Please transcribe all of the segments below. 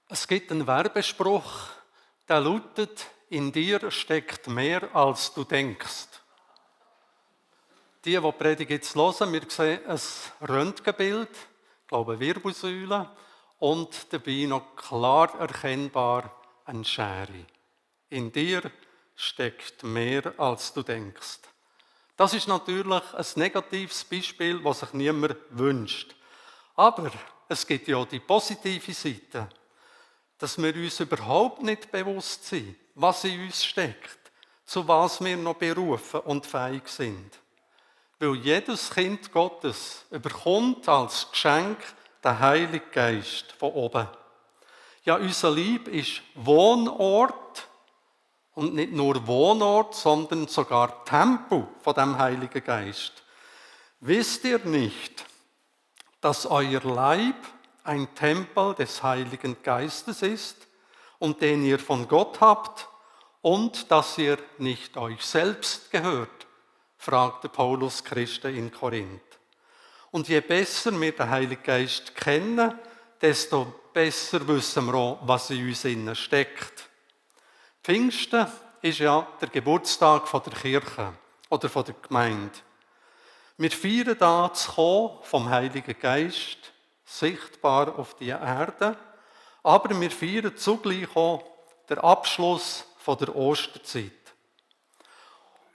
Es gibt einen Werbespruch, der lautet: In dir steckt mehr, als du denkst. Die Predigt jetzt hören, wir sehen ein Röntgenbild, ich glaube Wirbelsäule, und dabei noch klar erkennbar eine Schere. In dir steckt mehr, als du denkst. Das ist natürlich ein negatives Beispiel, das sich niemand wünscht. Aber es gibt ja die positive Seite, dass wir uns überhaupt nicht bewusst sind, was in uns steckt, zu was wir noch berufen und fähig sind. Weil jedes Kind Gottes bekommt als Geschenk den Heiligen Geist von oben. Ja, unser Leib ist Wohnort und nicht nur Wohnort, sondern sogar Tempel von dem Heiligen Geist. Wisst ihr nicht, dass euer Leib ein Tempel des Heiligen Geistes ist und den ihr von Gott habt und dass ihr nicht euch selbst gehört, fragte Paulus Christen in Korinth. Und je besser wir den Heiligen Geist kennen, desto besser wissen wir auch, was in uns innen steckt. Pfingsten ist ja der Geburtstag der Kirche oder der Gemeinde. Wir feiern da das Kommen vom Heiligen Geist, sichtbar auf die Erde, aber wir feiern zugleich auch den Abschluss der Osterzeit.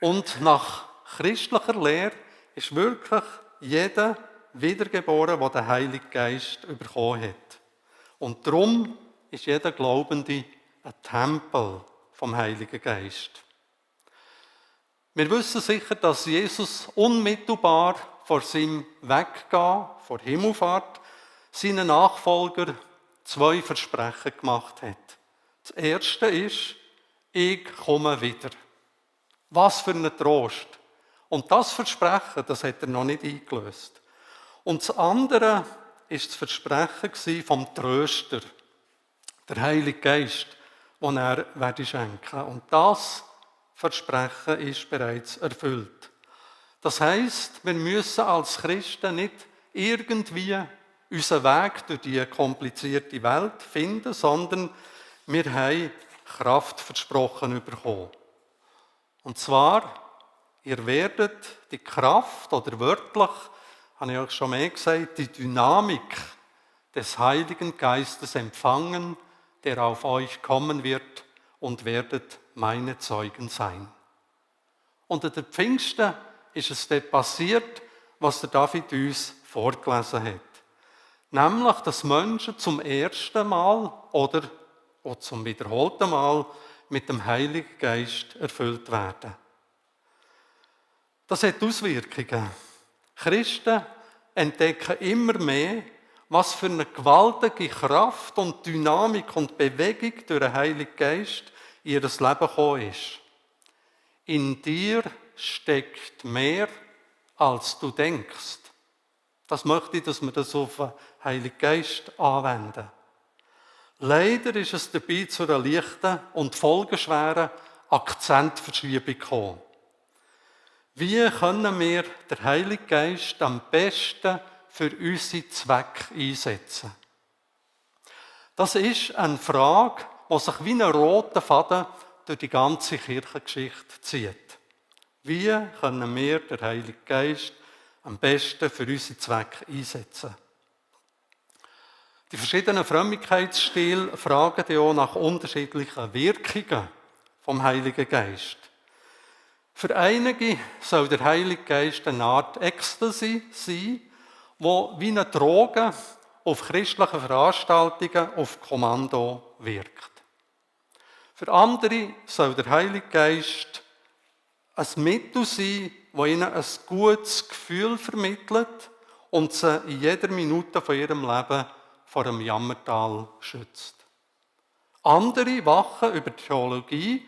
Und nach christlicher Lehre ist wirklich jeder wiedergeboren, der den Heiligen Geist bekommen hat. Und darum ist jeder Glaubende ein Tempel vom Heiligen Geist. Wir wissen sicher, dass Jesus unmittelbar vor seinem Weggehen, vor Himmelfahrt, seinen Nachfolger 2 Versprechen gemacht hat. Das erste ist: Ich komme wieder. Was für ein Trost. Und das Versprechen, das hat er noch nicht eingelöst. Und das andere ist das Versprechen vom Tröster, der Heilige Geist, den er schenken werde. Und das Versprechen ist bereits erfüllt. Das heisst, wir müssen als Christen nicht irgendwie unseren Weg durch die komplizierte Welt finden, sondern wir haben Kraft versprochen bekommen. Und zwar: Ihr werdet die Kraft, oder wörtlich, habe ich euch schon mehr gesagt, die Dynamik des Heiligen Geistes empfangen, der auf euch kommen wird, und werdet meine Zeugen sein. Unter den Pfingsten ist es dort passiert, was der David uns vorgelesen hat. Nämlich, dass Menschen zum ersten Mal oder zum wiederholten Mal mit dem Heiligen Geist erfüllt werden. Das hat Auswirkungen. Christen entdecken immer mehr, was für eine gewaltige Kraft und Dynamik und Bewegung durch den Heiligen Geist in ihr Leben gekommen ist. In dir steckt mehr, als du denkst. Das möchte ich, dass wir das auf den Heiligen Geist anwenden. Leider ist es dabei zu einer leichten und folgenschweren Akzentverschiebung gekommen. Wie können wir den Heiligen Geist am besten für unsere Zwecke einsetzen? Das ist eine Frage, die sich wie ein roter Faden durch die ganze Kirchengeschichte zieht. Wie können wir den Heiligen Geist am besten für unsere Zwecke einsetzen? Die verschiedenen Frömmigkeitsstile fragen ja auch nach unterschiedlichen Wirkungen vom Heiligen Geist. Für einige soll der Heilige Geist eine Art Ecstasy sein, wo wie eine Droge auf christlichen Veranstaltungen auf Kommando wirkt. Für andere soll der Heilige Geist ein Mittel sein, das ihnen ein gutes Gefühl vermittelt und sie in jeder Minute von ihrem Leben vor einem Jammertal schützt. Andere wachen über die Theologie,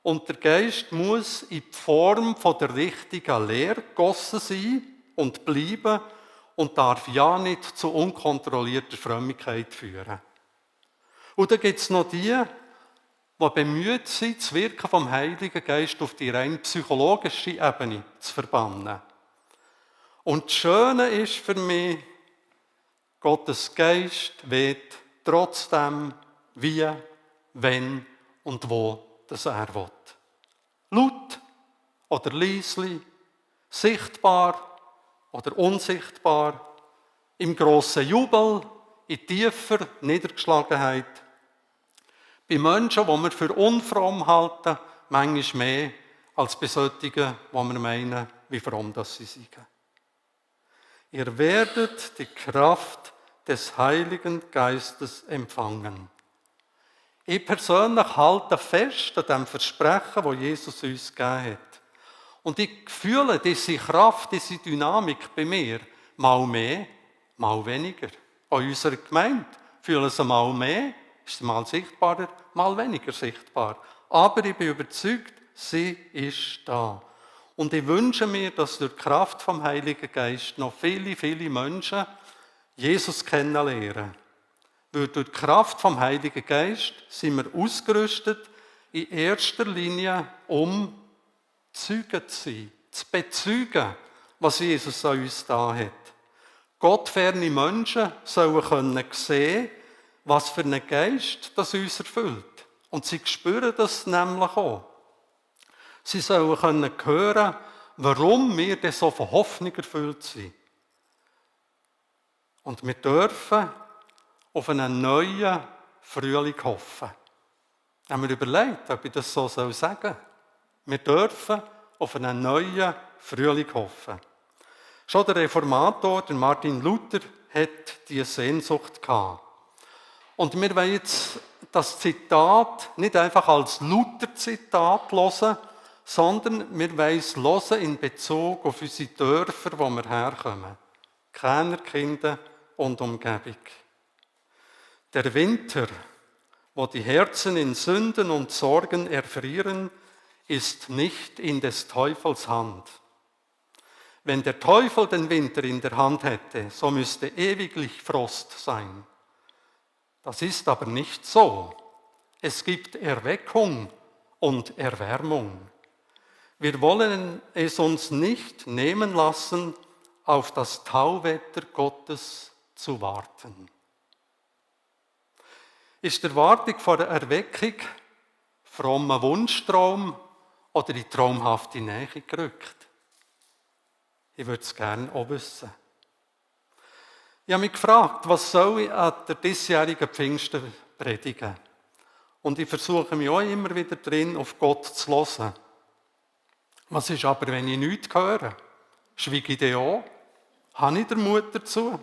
und der Geist muss in die Form von der richtigen Lehre gegossen sein und bleiben und darf ja nicht zu unkontrollierter Frömmigkeit führen. Und dann gibt es noch die bemüht sind, das Wirken vom Heiligen Geist auf die rein psychologische Ebene zu verbannen. Und das Schöne ist für mich, Gottes Geist wird trotzdem wie, wenn und wo das er will. Laut oder leislich, sichtbar oder unsichtbar, im grossen Jubel, in tiefer Niedergeschlagenheit. Bei Menschen, die wir für unfromm halten, manchmal mehr als bei solchen, die wir meinen, wie fromm das sie sind. Ihr werdet die Kraft des Heiligen Geistes empfangen. Ich persönlich halte fest an dem Versprechen, das Jesus uns gegeben hat. Und ich fühle diese Kraft, diese Dynamik bei mir mal mehr, mal weniger. Bei unserer Gemeinde fühlen sie mal mehr, ist sie mal sichtbarer, mal weniger sichtbar. Aber ich bin überzeugt, sie ist da. Und ich wünsche mir, dass durch die Kraft vom Heiligen Geist noch viele, viele Menschen Jesus kennenlernen. Weil durch die Kraft vom Heiligen Geist sind wir ausgerüstet, in erster Linie, um Zeugen zu sein, zu bezeugen, was Jesus an uns da hat. Gottferne Menschen sollen sehen, was für ein Geist das uns erfüllt. Und sie spüren das nämlich auch. Sie sollen hören, warum wir denn so von Hoffnung erfüllt sind. Und wir dürfen auf einen neuen Frühling hoffen. Haben wir überlegt, ob ich das so sagen soll? Wir dürfen auf einen neuen Frühling hoffen. Schon der Reformator, der Martin Luther, hat diese Sehnsucht gehabt. Und wir wollen jetzt das Zitat nicht einfach als Luther-Zitat hören, sondern wir wollen es hören in Bezug auf unsere Dörfer, wo wir herkommen. Kennerkinder und Umgebung. Der Winter, wo die Herzen in Sünden und Sorgen erfrieren, ist nicht in des Teufels Hand. Wenn der Teufel den Winter in der Hand hätte, so müsste ewiglich Frost sein. Das ist aber nicht so. Es gibt Erweckung und Erwärmung. Wir wollen es uns nicht nehmen lassen, auf das Tauwetter Gottes zu warten. Ist die Erwartung vor der Erweckung frommer Wunschtraum oder in traumhafte Nähe gerückt? Ich würde es gerne auch wissen. Ich habe mich gefragt, was soll ich an der diesjährigen Pfingsten predigen? Und ich versuche mich auch immer wieder drin, auf Gott zu hören. Was ist aber, wenn ich nichts höre? Schweige ich dann auch? Habe ich den Mut dazu?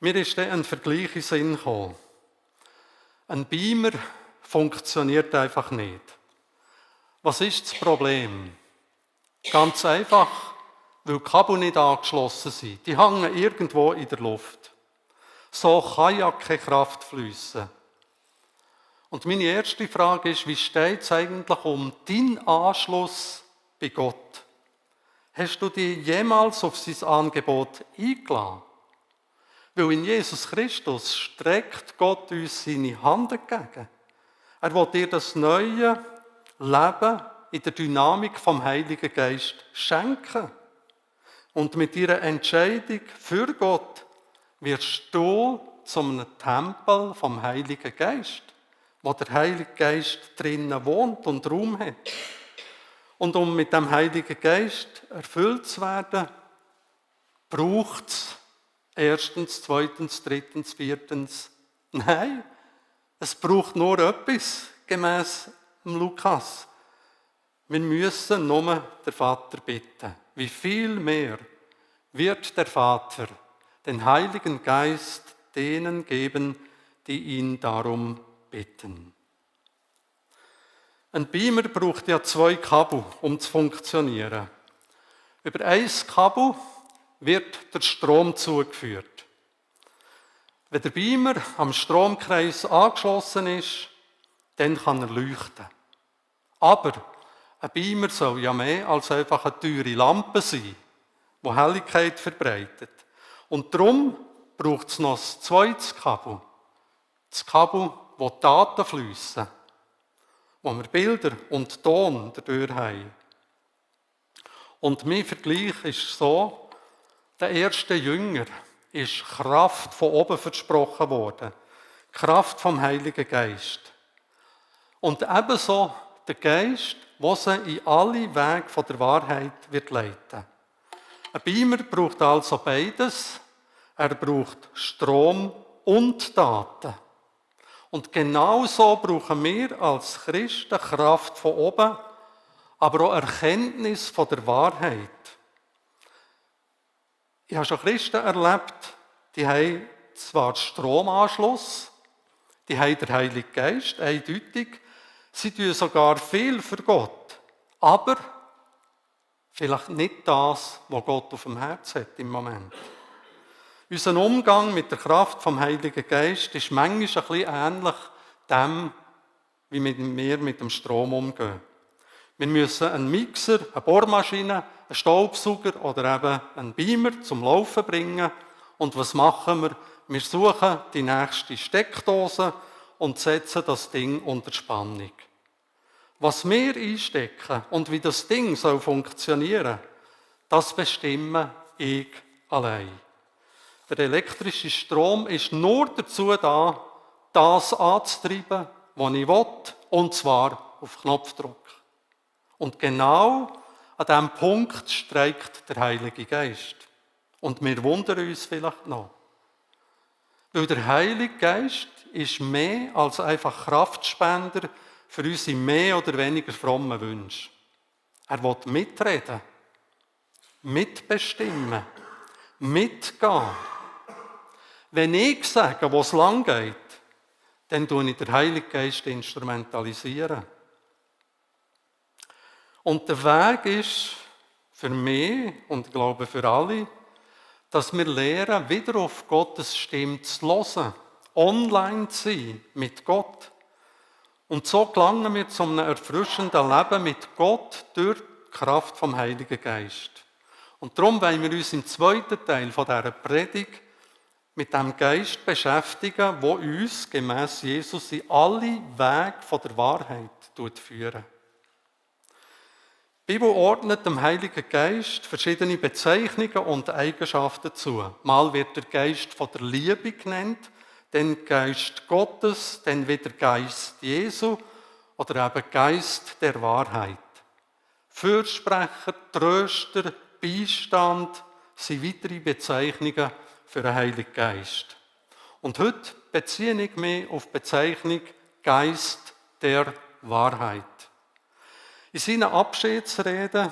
Mir ist dann ein Vergleich in den Sinn gekommen. Ein Beamer funktioniert einfach nicht. Was ist das Problem? Ganz einfach, weil die Kabel nicht angeschlossen sind. Die hängen irgendwo in der Luft. So kann ja keine Kraft fließen. Und meine erste Frage ist, wie steht es eigentlich um deinen Anschluss bei Gott? Hast du dich jemals auf sein Angebot eingeladen? Weil in Jesus Christus streckt Gott uns seine Hand entgegen. Er will dir das neue Leben in der Dynamik vom Heiligen Geist schenken. Und mit ihrer Entscheidung für Gott wirst du zu einem Tempel vom Heiligen Geist, wo der Heilige Geist drinnen wohnt und Raum hat. Und um mit dem Heiligen Geist erfüllt zu werden, braucht es erstens, zweitens, drittens, viertens. Nein, es braucht nur etwas, gemäss dem Lukas. Wir müssen nur den Vater bitten. Wie viel mehr wird der Vater den Heiligen Geist denen geben, die ihn darum bitten. Ein Beamer braucht ja 2 Kabel, um zu funktionieren. Über ein Kabel wird der Strom zugeführt. Wenn der Beamer am Stromkreis angeschlossen ist, dann kann er leuchten. Aber ein Beamer soll ja mehr als einfach eine teure Lampe sein, die Helligkeit verbreitet. Und darum braucht es noch ein zweites Kabel. Das Kabel, wo die Daten fliessen, wo wir Bilder und Ton dadurch haben. Und mein Vergleich ist so, der erste Jünger ist Kraft von oben versprochen worden. Kraft vom Heiligen Geist. Und ebenso der Geist, der sie in alle Wege von der Wahrheit wird leiten. Ein Beamer braucht also beides. Er braucht Strom und Daten. Und genauso brauchen wir als Christen Kraft von oben, aber auch Erkenntnis von der Wahrheit. Ich habe schon Christen erlebt, die haben zwar den Stromanschluss, die haben den Heiligen Geist, eindeutig, sie tun sogar viel für Gott, aber vielleicht nicht das, was Gott auf dem Herz hat im Moment. Unser Umgang mit der Kraft vom Heiligen Geist ist manchmal ein bisschen ähnlich dem, wie wir mit dem Strom umgehen. Wir müssen einen Mixer, eine Bohrmaschine, einen Staubsauger oder eben einen Beamer zum Laufen bringen. Und was machen wir? Wir suchen die nächste Steckdose und setzen das Ding unter Spannung. Was wir einstecken und wie das Ding soll funktionieren, das bestimmen ich allein. Der elektrische Strom ist nur dazu da, das anzutreiben, was ich will, und zwar auf Knopfdruck. Und genau an diesem Punkt streikt der Heilige Geist. Und wir wundern uns vielleicht noch. Weil der Heilige Geist ist mehr als einfach Kraftspender für unsere mehr oder weniger frommen Wünsche. Er will mitreden, mitbestimmen, mitgehen. Wenn ich sage, wo es lang geht, dann tue ich den Heiligen Geist instrumentalisieren. Und der Weg ist für mich und ich glaube für alle, dass wir lernen, wieder auf Gottes Stimme zu hören, online zu sein mit Gott. Und so gelangen wir zu einem erfrischenden Leben mit Gott durch die Kraft vom Heiligen Geist. Und darum wollen wir uns im zweiten Teil von dieser Predigt mit dem Geist beschäftigen, der uns gemäss Jesus in alle Wege von der Wahrheit führt. Die Bibel ordnet dem Heiligen Geist verschiedene Bezeichnungen und Eigenschaften zu. Mal wird der Geist von der Liebe genannt, dann Geist Gottes, dann wieder Geist Jesu oder eben Geist der Wahrheit. Fürsprecher, Tröster, Beistand sind weitere Bezeichnungen für den Heiligen Geist. Und heute beziehe ich mich auf die Bezeichnung Geist der Wahrheit. In seinen Abschiedsreden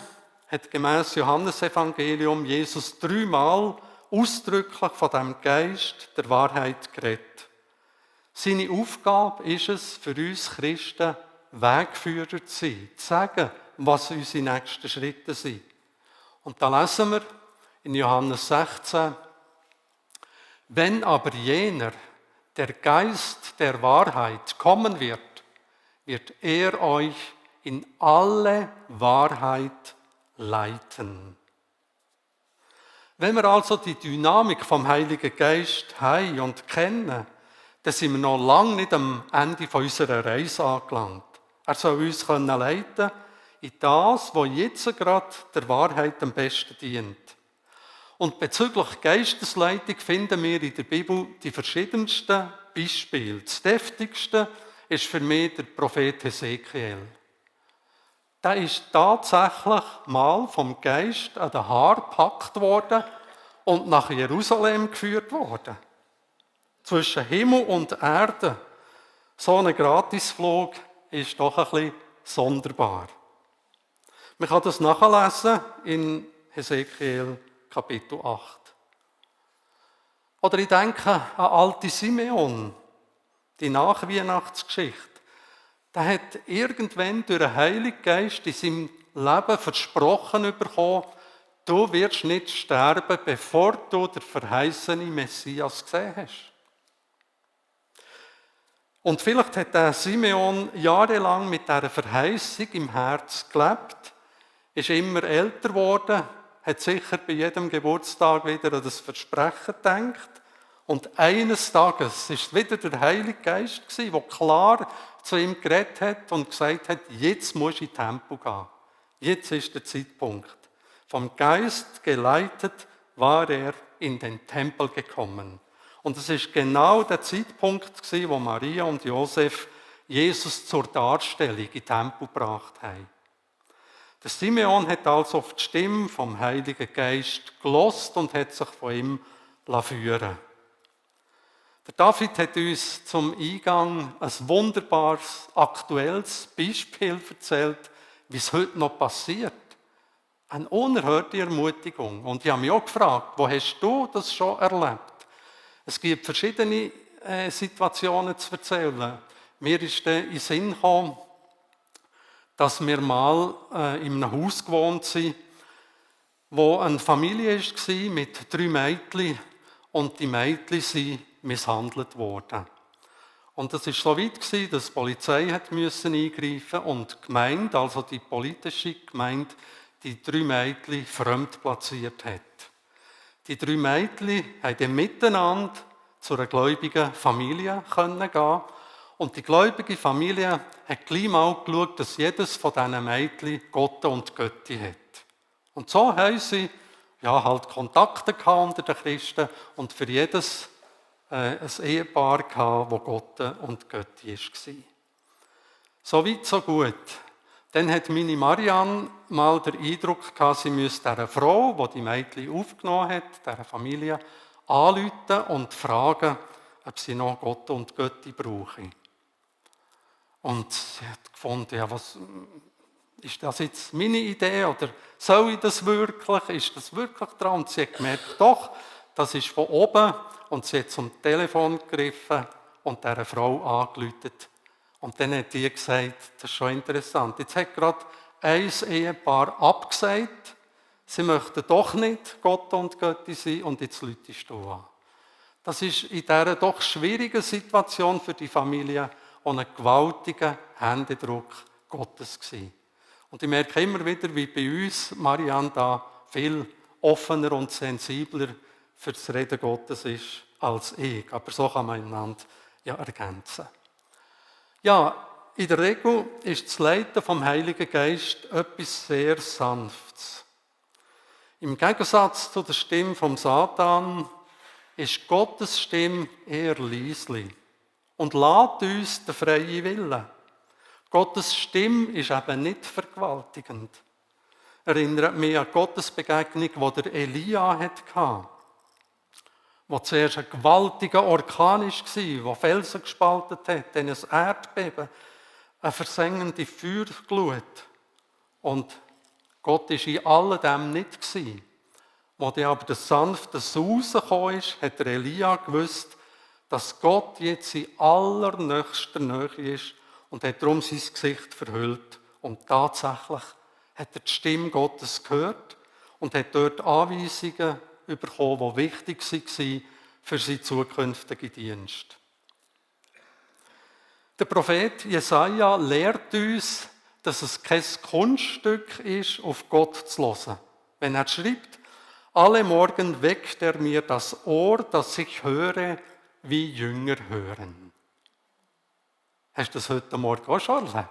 hat gemäss Johannesevangelium Jesus 3-mal ausdrücklich von dem Geist der Wahrheit geredet. Seine Aufgabe ist es, für uns Christen Wegführer zu sein, zu sagen, was unsere nächsten Schritte sind. Und da lesen wir in Johannes 16, wenn aber jener, der Geist der Wahrheit, kommen wird, wird er euch in alle Wahrheit leiten. Wenn wir also die Dynamik vom Heiligen Geist haben und kennen, dann sind wir noch lange nicht am Ende unserer Reise angelangt. Er soll uns leiten in das, was jetzt gerade der Wahrheit am besten dient. Und bezüglich Geistesleitung finden wir in der Bibel die verschiedensten Beispiele. Das deftigste ist für mich der Prophet Hesekiel. Der ist tatsächlich mal vom Geist an den Haar gepackt worden und nach Jerusalem geführt worden. Zwischen Himmel und Erde. So ein Gratisflug ist doch ein bisschen sonderbar. Man kann das nachlesen in Hesekiel Kapitel 8. Oder ich denke an alte Simeon, die Nachweihnachtsgeschichte. Der hat irgendwann durch den Heiligen Geist in seinem Leben versprochen bekommen, du wirst nicht sterben, bevor du den verheißenen Messias gesehen hast. Und vielleicht hat der Simeon jahrelang mit dieser Verheißung im Herz gelebt, ist immer älter geworden, hat sicher bei jedem Geburtstag wieder an das Versprechen gedacht. Und eines Tages war es wieder der Heilige Geist, der klar zu ihm geredet hat und gesagt hat, jetzt musst du in den Tempel gehen. Jetzt ist der Zeitpunkt. Vom Geist geleitet war er in den Tempel gekommen. Und es ist genau der Zeitpunkt gewesen, wo Maria und Josef Jesus zur Darstellung in den Tempel gebracht haben. Der Simeon hat also auf die Stimme vom Heiligen Geist gelost und hat sich von ihm führen. Der David hat uns zum Eingang ein wunderbares, aktuelles Beispiel erzählt, wie es heute noch passiert. Eine unerhörte Ermutigung. Und ich habe mich auch gefragt, wo hast du das schon erlebt? Es gibt verschiedene Situationen zu erzählen. Mir ist in den Sinn gekommen, dass wir mal in einem Haus gewohnt sind, wo eine Familie war mit 3 Mädchen und die Mädchen sind misshandelt worden. Und es war so weit, dass die Polizei eingreifen musste und die Gemeinde, also die politische Gemeinde, die 3 Mädchen fremd platziert hat. Die 3 Mädchen haben dann miteinander zu einer gläubigen Familie gehen. Und die gläubige Familie hat gleich mal geschaut, dass jedes von diesen Mädchen Gott und Götti hat. Und so haben sie halt Kontakte unter den Christen und für jedes ein Ehepaar gehabt, das Gott und Götti war. So weit, so gut. Dann hat meine Marianne mal den Eindruck gehabt, sie müsste dieser Frau, die die Mädchen aufgenommen hat, dieser Familie, anrufen und fragen, ob sie noch Gott und Götti brauchen. Und sie hat gefunden, was ist das jetzt meine Idee oder soll ich das wirklich? Ist das wirklich dran? Und sie hat gemerkt, doch, das ist von oben. Und sie hat zum Telefon gegriffen und dieser Frau angerufen. Und dann hat die gesagt, das ist schon interessant, jetzt hat gerade ein Ehepaar abgesagt, sie möchten doch nicht Gott und Götti sein und jetzt rufst du an. Das ist in dieser doch schwierigen Situation für die Familie und ein gewaltiger Händedruck Gottes gewesen. Und ich merke immer wieder, wie bei uns Marianne da viel offener und sensibler für das Reden Gottes ist als ich. Aber so kann man einander ergänzen. Ja, in der Regel ist das Leiten vom Heiligen Geist etwas sehr Sanftes. Im Gegensatz zu der Stimme vom Satan ist Gottes Stimme eher leislich und lässt uns den freien Willen. Gottes Stimme ist eben nicht vergewaltigend. Erinnert mich an Gottes Begegnung, die der Elia hatte, wo zuerst ein gewaltiger Orkan war, der Felsen gespalten hat, dann ein Erdbeben, eine versengende Feuerglut. Und Gott war in alledem nicht gewesen. Als dann aber das sanfte Sausen kam, hat der Elia gewusst, dass Gott jetzt in allernächster Nähe ist und hat darum sein Gesicht verhüllt. Und tatsächlich hat er die Stimme Gottes gehört und hat dort Anweisungen bekommen, die wichtig waren für seinen zukünftigen Dienst. Der Prophet Jesaja lehrt uns, dass es kein Kunststück ist, auf Gott zu hören. Wenn er schreibt, alle Morgen weckt er mir das Ohr, dass ich höre, wie Jünger hören. Hast du das heute Morgen auch schon erlebt?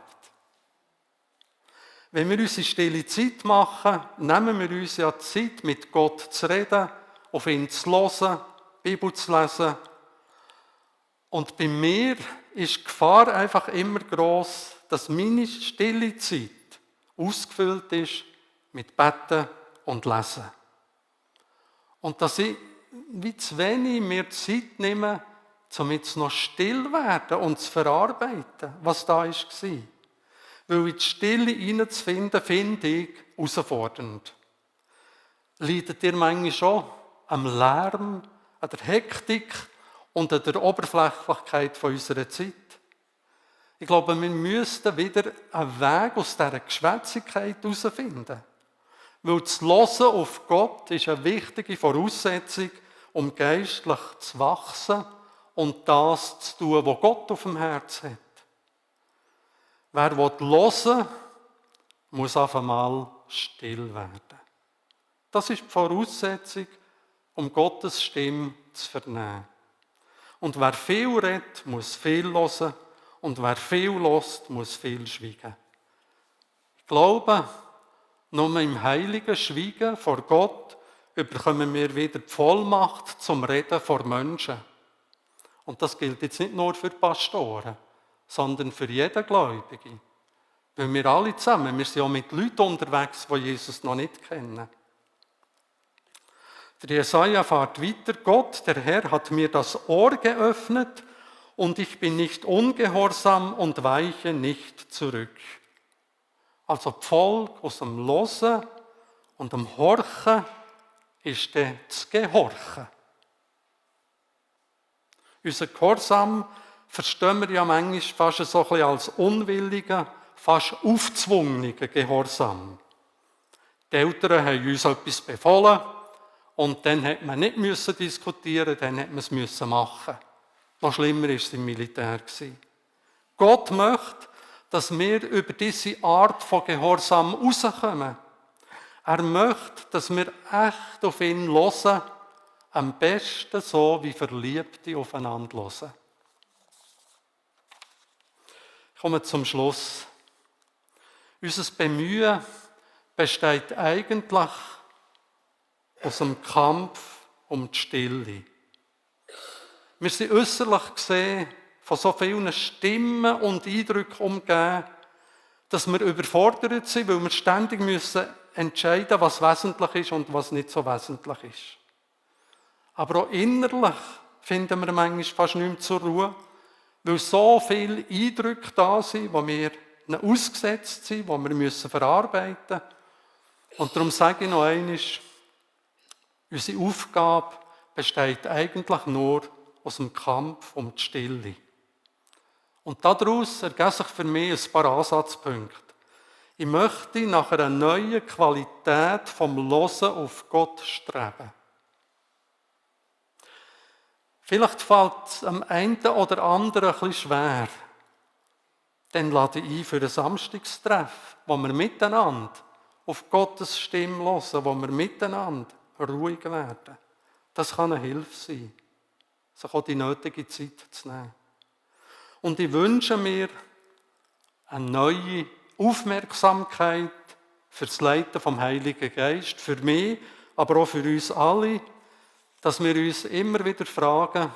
Wenn wir unsere stille Zeit machen, nehmen wir uns ja Zeit, mit Gott zu reden, auf ihn zu hören, die Bibel zu lesen. Und bei mir ist die Gefahr einfach immer gross, dass meine stille Zeit ausgefüllt ist mit Beten und Lesen. Und dass ich wie zu wenig mir Zeit nehme, um jetzt noch still zu werden und zu verarbeiten, was da war. Weil in die Stille hineinzufinden, finde ich herausfordernd. Leidet ihr manchmal schon am Lärm, an der Hektik und an der Oberflächlichkeit unserer Zeit? Ich glaube, wir müssten wieder einen Weg aus dieser Geschwätzigkeit herausfinden. Weil das Hören auf Gott ist eine wichtige Voraussetzung, um geistlich zu wachsen und das zu tun, was Gott auf dem Herzen hat. Wer hören will, muss auf einmal still werden. Das ist die Voraussetzung, um Gottes Stimme zu vernehmen. Und wer viel redet, muss viel hören. Und wer viel hört, muss viel schweigen. Ich glaube, nur im heiligen Schweigen vor Gott bekommen wir wieder die Vollmacht zum Reden vor Menschen. Und das gilt jetzt nicht nur für die Pastoren, sondern für jeden Gläubigen. Weil wir alle zusammen, wir sind ja mit Leuten unterwegs, die Jesus noch nicht kennen. Der Jesaja fährt weiter: Gott, der Herr, hat mir das Ohr geöffnet und ich bin nicht ungehorsam und weiche nicht zurück. Also die Folge aus dem Hören und dem Horchen ist dann das Gehorchen. Unser Gehorsam verstehen wir ja manchmal fast so ein bisschen als unwilligen, fast aufzwungenen Gehorsam. Die Eltern haben uns etwas befohlen und dann hat man nicht diskutieren, dann hat man es machen. Noch schlimmer war es im Militär. Gott möchte, dass wir über diese Art von Gehorsam rauskommen. Er möchte, dass wir echt auf ihn hören, am besten so, wie Verliebte aufeinander hören. Ich komme zum Schluss. Unser Bemühen besteht eigentlich aus dem Kampf um die Stille. Wir sind äußerlich gesehen von so vielen Stimmen und Eindrücken umgeben, dass wir überfordert sind, weil wir ständig entscheiden müssen, was wesentlich ist und was nicht so wesentlich ist. Aber auch innerlich finden wir manchmal fast nicht mehr zur Ruhe, weil so viele Eindrücke da sind, die wir ausgesetzt sind, die wir verarbeiten müssen. Und darum sage ich noch einmal, unsere Aufgabe besteht eigentlich nur aus dem Kampf um die Stille. Und daraus ergeben sich für mich ein paar Ansatzpunkte. Ich möchte nach einer neuen Qualität vom Hören auf Gott streben. Vielleicht fällt es am einen oder anderen ein bisschen schwer. Dann lade ich ein für ein Samstagstreff, wo wir miteinander auf Gottes Stimme hören, wo wir miteinander ruhig werden. Das kann eine Hilfe sein, sich auch die nötige Zeit zu nehmen. Und ich wünsche mir eine neue Aufmerksamkeit für das Leiten vom Heiligen Geist, für mich, aber auch für uns alle, dass wir uns immer wieder fragen,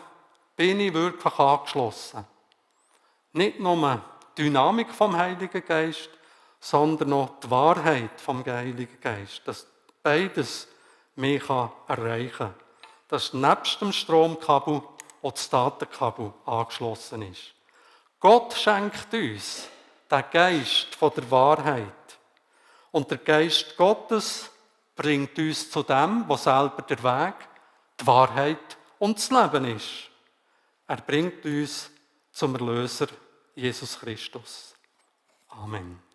bin ich wirklich angeschlossen? Nicht nur die Dynamik vom Heiligen Geist, sondern auch die Wahrheit vom Heiligen Geist, dass beides mich erreichen kann. Dass nebst dem Stromkabel auch das Datenkabel angeschlossen ist. Gott schenkt uns den Geist von der Wahrheit. Und der Geist Gottes bringt uns zu dem, was selber der Weg, die Wahrheit und das Leben ist. Er bringt uns zum Erlöser Jesus Christus. Amen.